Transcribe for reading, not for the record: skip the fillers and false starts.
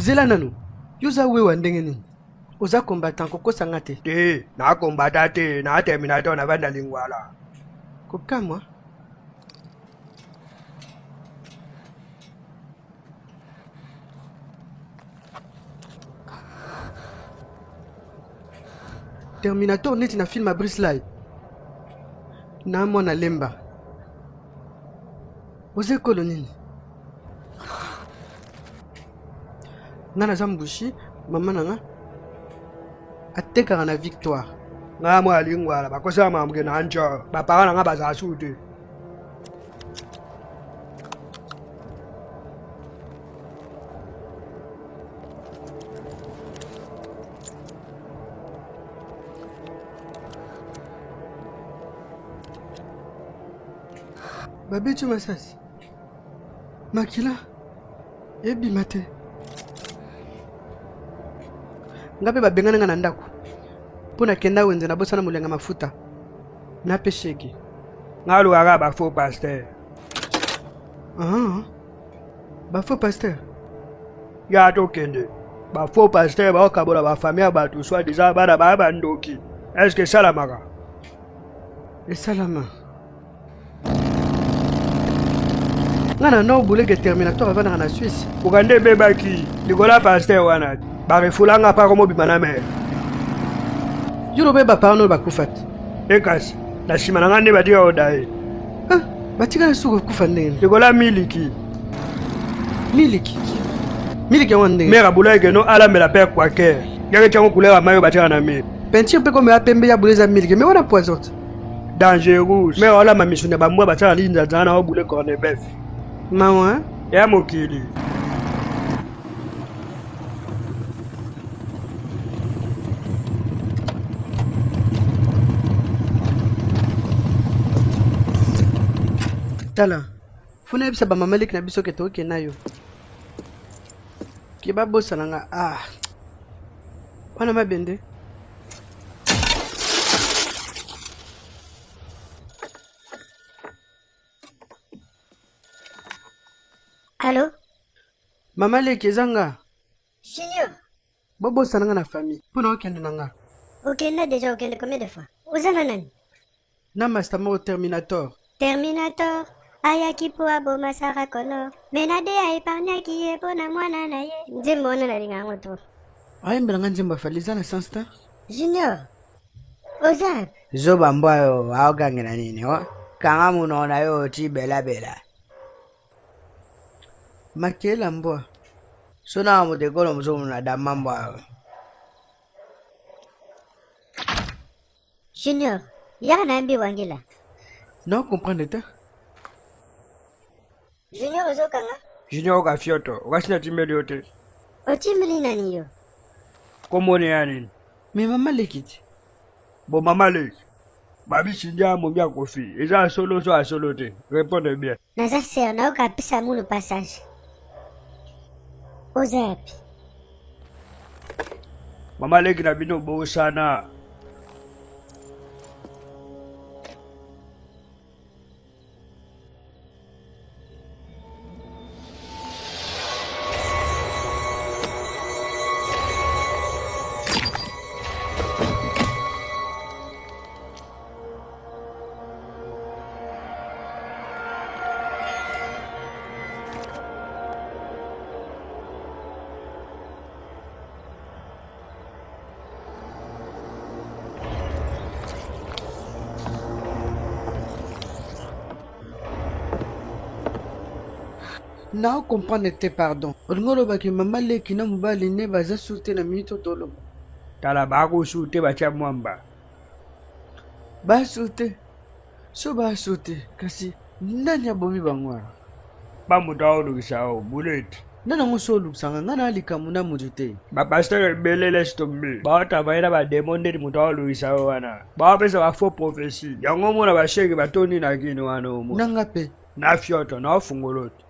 Zela nanu, yo oza wewa ndenge nini? Oza combattant, kokosa nga te. Te, na combattant te, na terminator na vanda lingwala. Kokamwa. Terminator neti na film ya Bruce Lee. Na mwana lemba. Oza ekolo nini? Nga naza mbushi, mama na nga atekaka na victoire. Nga mwa lingwala bakosala makambo ke na njo bapara na nga bazala su te. Babeti masasi makila ebima te nga mpe babengani nga na ndako mpo nakenda wenze nabosana molenga mafuta na mpe shege. Nga alukaka ba faux pasteur. Ah, ba faux pasteur Ya tokende ba faux pasteur baokabola ba famille ya bato soit disant bana baya bandoki. Est ce que esalamaka? Esalama. Nga na nord bulege terminator avandaka na Suisse. Okande ebebaki likolo ya pasteur wana barefulanga mpe akomobima na mere. Yo loba ba parents bakufa te. Ekasi na nsima na ngai nde batika oda ye. Ah, batikala suku kokufa ndenge likolo ya miliki. Miliki miliki yango ndenge mere abulaki keno alambela mpe kwaker yake tiango couleur ya mai oyo batiaka na mire. Peinture mpe komela pembe ya bule eza miliki me wana poison te. Dangerous. Mere olamba misuni ya bambwa batiaka linzanza na obule cornebef. Mawa ya mokili. Tala, funa yebisa bamama leki na biso ke toke na yo ke babosana nga. Ah, wana mabende. Allo? Mama leki, eza nga. Junior. Bobosana nga na famille mpo na okende na nga. Okenda deja, okende combien de fois? Oza na nani? Na master moko Terminator. Terminator ayaki mpo aboma Sarah Connor, me na de aepargnaki ye mpo na mwana na ye. Nzembo wana nalinga yango trop. Ayembela nga nzembo afali eza na sens te. Junior, oza wapi? Zoba mbwa yo aokangela nini o kanga monoko na yo oti belabela. Makela mbwa. Sona moto ekolo mosusu na dama mbwa yo. Junior, yaka na yambi wangila. Na comprendre te. Junior ozokanga? Junior oka fioto, okasi na timbeli yo te. Otimbeli nani yo? Kombo ya nini? Mais mama leki te. Bo mama leki. Babi Cindy amomi ya Kofi. Eza ya solo so ya solo te. Répondre bien. Naza sœur nayoka apesa mulu passage. Oza wapi? Mama leki na bino bosana. Na comprendre te, pardon. Olingi olobaki mama leki na mobali ne baza su te na minute oyo toloba. Tala bakosu te batia mwamba. Basu te. So basu te. Kasi nani abomi bango wana? Ba moto aolukisa yo buleti. Nani yango so olukisanga nga na likambo na moto te. Ba pasteur ebele laisse tomber. Ba travailler na ba demon ndeti moto aolukisa yo wana. Ba pesa ba faux prophétie. Yango omona ba shege batondi na kini wana omona. Nanga pe. Na fioto na ofungolo te.